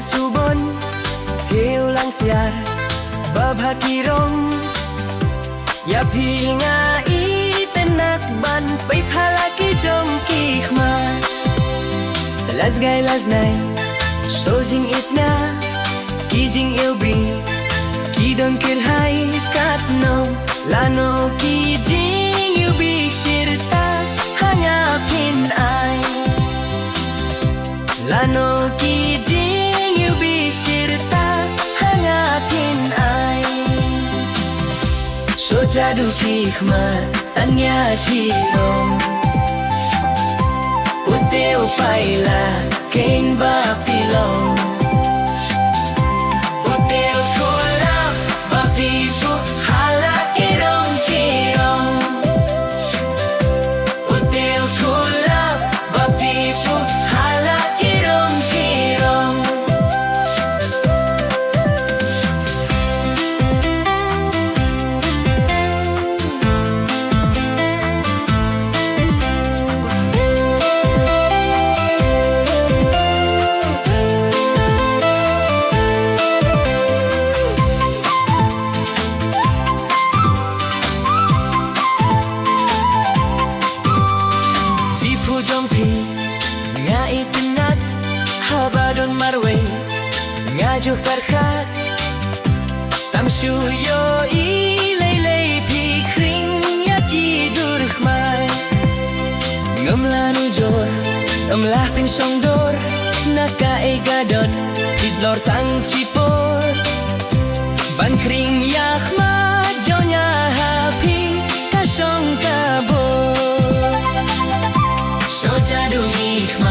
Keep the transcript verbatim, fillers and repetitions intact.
Subon, Thiew Langsiar, Babha Kirong. Ïa phi nga itynnat ban peit ha la ki jong ki khmat. Las gai las nai, to jingit nga, ki jingïewbih, ki don kyrhai katno, lano ki jingïewbih shirta, ha nga phin ai. Lano ki jingïewbih shirta, ha nga phin ai. Shu jadu ki khmat, tang ïa ki long. Ute u paila, kein ba phi long. Ute u kulap, ba phi buh ha la ki rong ki rong. Ute u kulap, ba phi buh ha la ki rong ki rong. Jingphuh jong phi nga itynnat, haba don marwei nga ju pyrkhat. Tam shu ïohi lei lei phi khring ïa ki dur khmai. Ngam lah nujor, ngam lah pynshong dor, na kaei ka don, phi tlot tang shipor. Ban khring ïa khmat jong nga ha phi, ka shong ka bor. Shu jadu ki khmat.